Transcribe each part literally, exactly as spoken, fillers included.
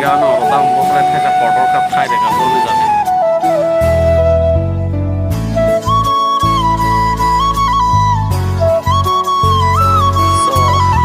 Gano oro tamo bosai thaisa kotor kha thai rega boni jani. So,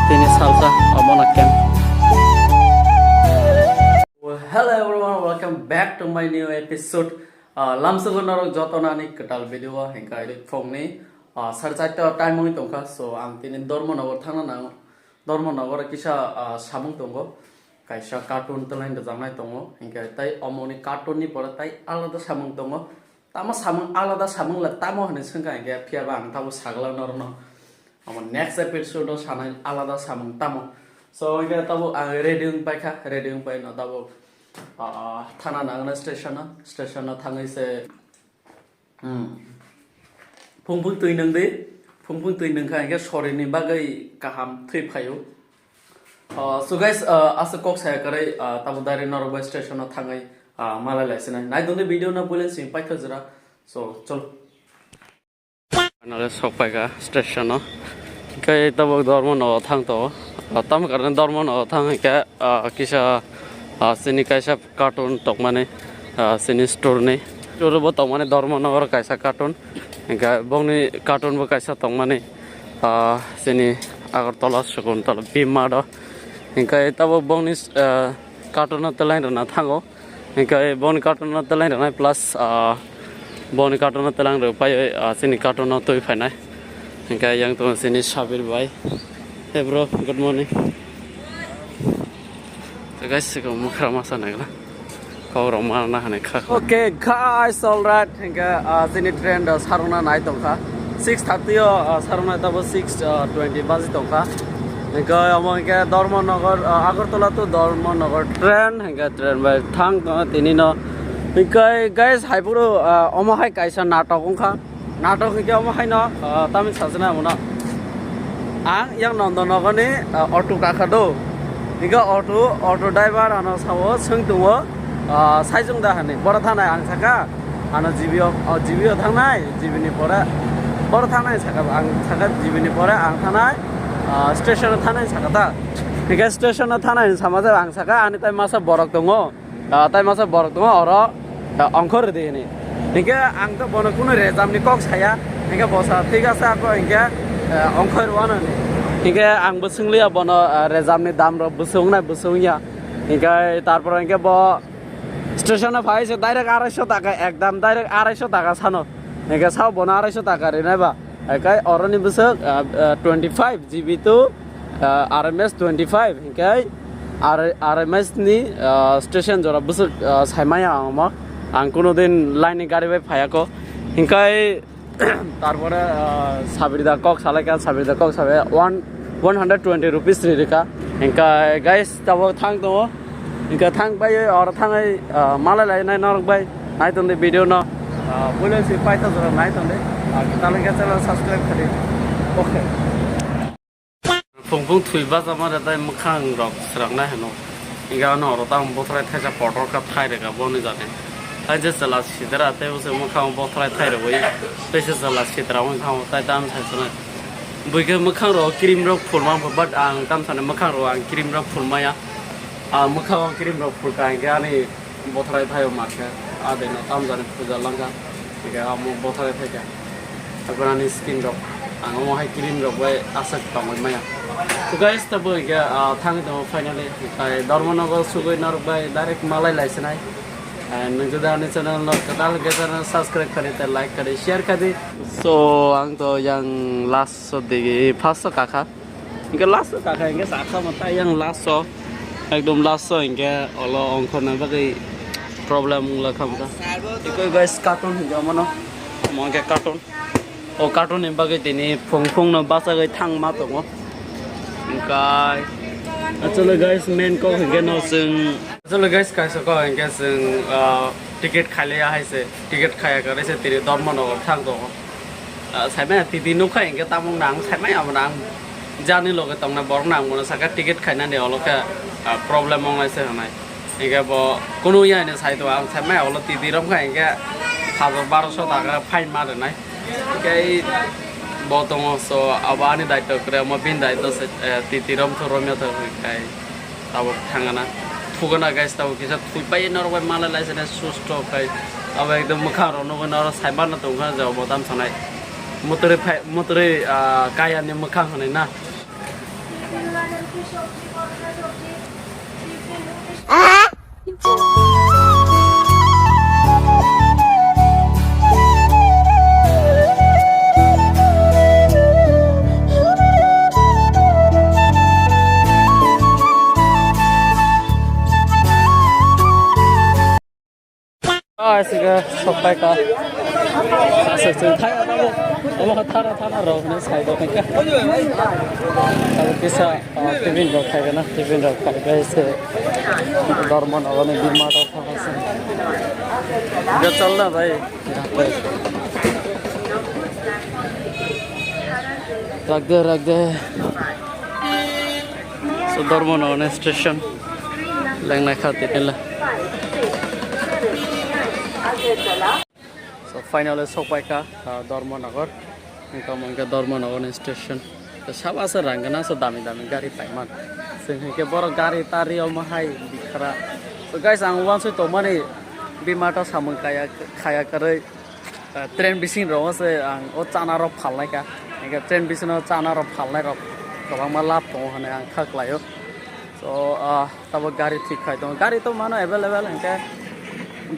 tini salsa omo na kem. Well, hello everyone, welcome back to my new episode. Ah, lamsogo norok joto nani kwtal video o hingka iri phongni, ah, sar charta time wngwi tongkha. So, ang tini Dharmanagar thangna nango. Dharmanagar kisa, ah, samung tongo. Kaisa cartoon twlain rwjaknai tongo. Hingke tai omoni cartoon ni pore tai alada samung tongo. Tamo samung alada samung le tamo hinwi swngkha hingke phiyaba ang tabo sagla norokno. Omo next episode o sanai alada samung tamo. So hingke tabo ang ready wng paikha, ready wng paino tabo, ah, thana nangna station o, station o thangwi se Hmm. Phung phung twi nwng di, phung phung twi nwng kha hingke sorini bagwi kaham thwi phaio. Ah, so guys, ah, aswk kok saya kwrwi, ah, tamo direct norok bai station o thangwi, ah, malai lai sinai. Nai tongdi video no bulen sing paitha jora. So, cholo. Finally sok paikha station o. Hingke tabuk Dharmanagar thang to. Ah, tamo karne Dharmanagar thang hingke, ah, kisa, ah, chini kaisa cartoon tongmani, ah, chini store ni. Store bo tongmani Dharmanagar kaisa cartoon. Hingke bongni cartoon bo kaisa tongmani, ah, chini Agartala Shakuntala B Mart o. Hingke tabuk bongni, ah, cartoon no twlain rwna thango. Hingke boni cartoon no twlain rwnai plus, ah, boni cartoon no twlang rw pai, ah, chini cartoon no twi phainai. Hingke yang tongo chini Sabir bai. Hey bro, good morning. So guys, siko mukra masa nagla. Kau rok mana hane kha. Okay guys, all right. Hingke, ah, chini train da sarungna nai tongkha. Six thirty o, ah, sarungna tabo six twenty baji tongkha. Hingke omo hingke Dharmanagar, ah, Agartala to Dharmanagar train, hingke train bai thang tongo tini no. Hingke guys, hai phuru, ah, omo hai kaisa natok wngkha. Natok hingke omo hai no, ah, tamni sajana omo no. Ang yang Nondonogor ni, ah, auto kakha do. Hingke auto, auto driver ano sao swng tongo, ah, saijung da hani. Boro thanai ang saka, ano G B o, oh, G B o thangnai, G B ni pore. Boro thangnai saka, ang saka G B ni pore ang thangnai, ah, station o thangnai saka ta. Hingke station o thangnai sama je ang saka, ani tai masa borok tongo. Ah, tai masa borok tongo oro, ah, ongkhor rwdi hini. Hingke ang to bono kunu rejamni kok saya, hingke bosa thik ase ako hingke, ah, ongkhor wano ni. Hingke ang bo swngliya bono, ah, rejamni dam rok bwswk wngnai bwswk wngya. Hingke tarpor hingke bo station o phai se direct arai sho taka ekdam direct arai sho taka sano. Hingke sao bono arai sho taka rinai ba. Hingke oroni bwswk, ah, ah, twenty five G B to, ah, R M S twenty five, hingke R-, R M S ni, ah, station jora bwswk, ah, saimaya ang omo. Ang kuno din line ni gari bai phayako. Hingke tarpore, ah, Sabirda kok salaikha, Sabirda kok sabai one, one hundred twenty rupees ni rikha. Hingke guys, tabok thang tongo. Hingke thang bai oro thangwi, ah, malai lai nai norok bai. Nai tongdi video no. Ah, bulen si paitha jora nai tongdi. Ah, taleng khe channel subscribe khadi. Okay. Phung phung thwi bajama da tai mwkhang rok srang nai hano. Hingke ano oro tamo bothrai thaisa kotor kha thai rega boni jani. Tai je chwla sidra tei bo se mwkhang bothrai thai rogwi. Tei se chwla sidra wng tamo tai tam sai swnai. Buikhe mwkhang rok cream rok phulma but ang tam sani mwkhang rok ang cream rok phulmaya. Ah, mwkhang o cream rok phulka hingke ani bothrai thaio mankhe, adeno tamjani puja langkha, hingke amo bothrai thaikha. Tabuk ani skin rok, ang omo hai cream rok bai aswk tongwi maya. So guys, tabuk hingke, ah, thangwi tongo finally, tai Dharmanagar sugwi norok bai direct malai lai sinai. And nwng jodi ani channel no kwtal hingke channel subscribe khadi, tei like khadi, share khadi. So ang to yang last so digi first so kakha. Hingke last o kakha hingke sakha mo tai yang last o. Ekdom last o hingke olo ongkhorna bagwi problem wngla kha mo ta. Iko guys carton hingke omono. Omo hingke carton. O carton ni bagwi tini phung phung no bachagwi thangma tongo. Hingkai. Actually guys main kok hingke no chwng. Actually guys kaisa kok hingke chwng, ah, ticket khailaiya hai se. Ticket khaiya kwrwi se tini Dharmanagar thang tongo. Ah, saimaya titi nukha hingke tamung nang saimaya abo nang jani loge tongnai borok nang bono saka ticket khainani olo khe, ah, problem wngnai se hwnai. Hingke bo kunu ya hino sai tongo ang saimaya olo titi romkha hingke hajar baroso taka fine ma rwnai. Hingke bo tongo so abo ani daitw kwrwi omo bini daitw se, eh, titi romthu romya thok hingkai. Tabuk thangana. Phugana guys, tabo kisa thwi pai norok bai malai lai sene susto khai. Abo ekdom mwkhang rok nugwi norok sai manna tongkha je obo tam sanai. Mutri phai, mutri, ah, kaya ni mwkhang hwnwi na. Ah, siga sopai ka. Asa sing thai ada bo. Omo thara thara rok ne sai do ka. Abo kisa, ah, tiffin rok khai na, tiffin rok khai ka se. Dormo na one bima rok khai se. Ga chal na bhai. Rak de, rak de. So, Dharmanagar station lengnai kha tini le. So, finally sokpai kha, ah, Dharmanagar. Hingke omo hingke Dharmanagar ni station. To sabo asa rang gana so dami dami gari paiman. Chwng hingke borok gari tari omo hai bikhara. So, guys, ang wansoi tongmani bima ta samung kaya, khaya kwrwi. Ah, train bising rok se ang o chana rok phalnai ka. Hingke train bising o chana rok phalnai rok kwbangma lab tongo hwnwi ang kha klaio. So, ah, tabo gari thik khai tongo. Gari to mano available hingke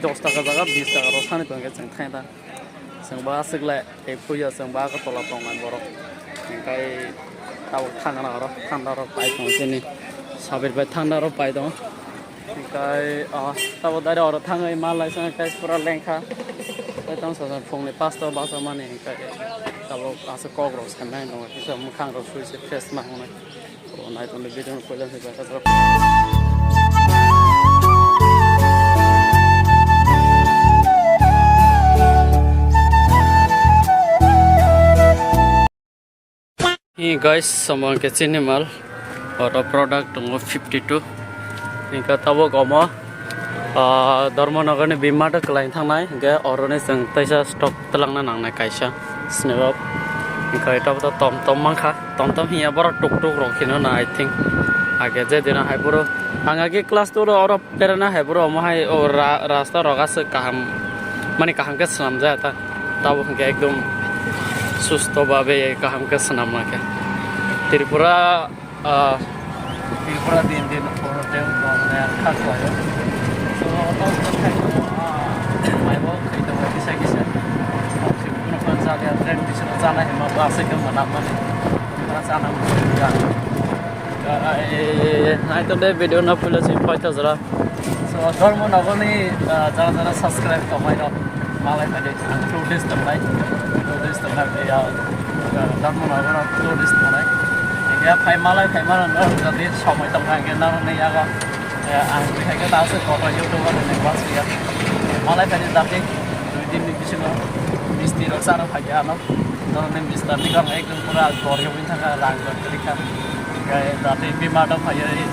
dos taka jaga bis taka rok thani tongkhe chwng thangya ta. Chwng ba aswk le tei puya chwng ba Agartala tongnai borok. Hingke tabo thangna rok thanda rok pai tongo chini. Sabir bai thanda rok pai tongo. Hingkai, ah, tabo dare oro thangwi ma laisang kai pura lengkha. Tai tamo sa phungni pasta basa mani hingkai tabo asa kok rok sanai no kisa mukhang rok sui se fresh ma hwnwi. O nai tongni video no koilang se jaka jaka. Hi guys, somo hwnkhe chini mal. Oro product tongo fifty two. Hingke tabuk omo, ah, Dharmanagar ni B-Mart o kwlai thangnai. Hingke oro ni chwng teisa stock twlangna nangnai kaisa. Snap. Hingke tabuk to tom tom mankha. Tom tom hiya borok tuk tuk rok hino na, I think. Age je dino hai boro. Ang age class two ro oro Berana hai boro omo hai o ra-, rasta rok aswk kaham, mani kaham khe swnamjak ta. Tabuk hwnkhe ekdom susto babe kaham khe swnamma khe. Tripura, ah, Tripura din din photo tem ko ne kha ko yo. So, to khai ko, ah, mai bo khai to kisa kisa. Kuno kan jale train bisingo jana hima ba aswk khe manam mani. Jana ya. Nai to de video no puila si paita jora. So, Dharmanagar ni, ah, jara jara subscribe tongmai rok, malai phai de, ang tourist tongnai, tourist tongnai, ya, ah, Dharmanagar no tourist tongnai. Ya, phai malai phai mana no, jadi somoi tongnai, ke naro ne yaga, ya, ang phai ke ta se kotor YouTuber ne bas ya. Malai phai de, tapi dui din ni bisingo misti rok chara phai ya, ano. Norokni bistar ni gam ekdom pura goriyo wngkha, rang rok kwrwi kha. Hingke dati bima dok phaiwi,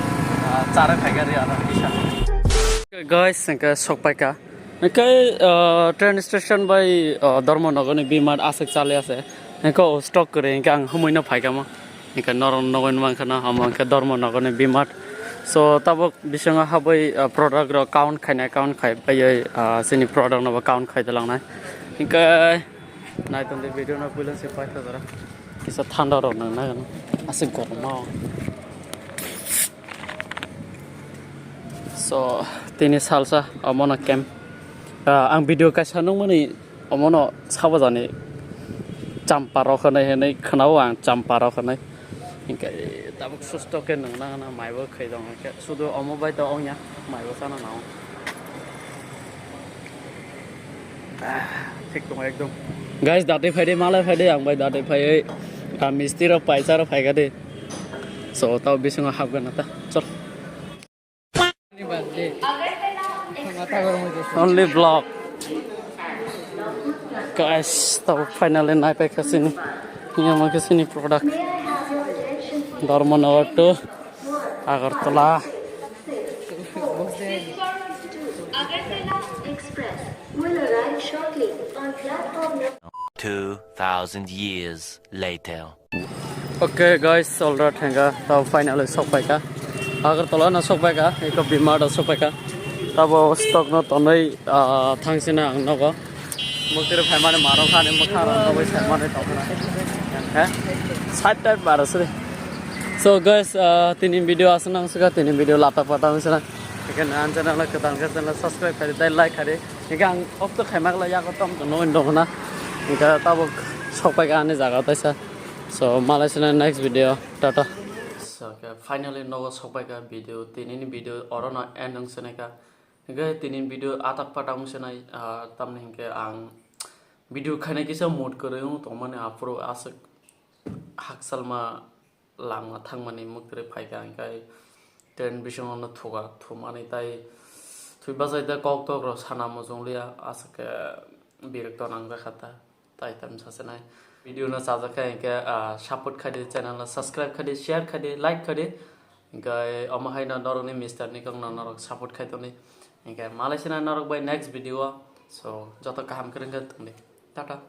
ah, chara khaikha ri ano kisa. Guys, hingke sokpaikha. Hingke, ah, train station bai, ah, Dharmanagar ni B-Mart aswk chali ase. Hingke o stock kwrwi hingke ang humui no phaikha mo. Hingke norok nogoi mankha na, omo hingke Dharmanagar ni B-Mart. So, tabuk bisingo habwi, ah, product rok count khainai, count khai paiwi, ah, chini product no bo count khai dalangnai. Hingke nai tongdi video no puila se paitha jora. Kisa thanda rok nang nang aswk gorma. So, tini salsa omono camp. Ah, ang video kaisa nukmani omono sabo jani champa rok hinwi hinwi khwnao ang champa rok hinwi. Hingke tabuk susto khe nung nang na mai bo khai dong khe sudo omo bai to ongya mai bo sana nang. Ah, thik tong ekdom. Guys, dati phai de malai phai de ang bai dati phai oi. Ah, misti rok paisa rok phai ga de. So tao bisingo hapgana ta. Chol. Only vlog. Guys, tao finally nai pai khasini. Yang ma khasini product. Dharmanagar to Agartala. Agartala Express will arrive shortly on platform number. Two thousand years later. Okay guys, alright, hingka tao finally sok paikha. Agartala no sokpaikha, eko Bimart o sokpaikha. Tabo stock no tonwi, ah, thangsina ang nogo. Muktir phaimani maro khani mokha rok nogwi saimani tongkhana. He? Side type bara sri. So guys, ah, tini video aswk nang swkha, tini video lata pata wngsa na. Ekheno ang channel kwtal khe channel subscribe khadi, tei like khadi. Hingke ang off to khaimak lai yago tom to noin dong na. Hingke tabuk sokpaikha ani jaga taisa. So malai sina next video. Tata. So ke finally nogo sokpaikha video, tini ni video oro no end wng sinai ka. Hingke tini video atak patak wng sinai, ah, tamni hingke ang video khainai kisa mood kwrwi wng tongmani aphuru aswk haksalma langma thangmani muktrwi phaikha, hingke train bisingo no thuka thumani tai thwi bachai da kok tok rok sana muchung liya, aswk khe birek to nangjakha ta, tai tam sasinai. Video no chajakha hingke, ah, support khaidi, channel no subscribe khaidi, share khaidi, like khaidi, hingke omo haino norokni Mister Nikong no norok support khai tongdi, hingke malai sina norok bai next video o. So joto kaham kwrwngkhe tongdi, tata.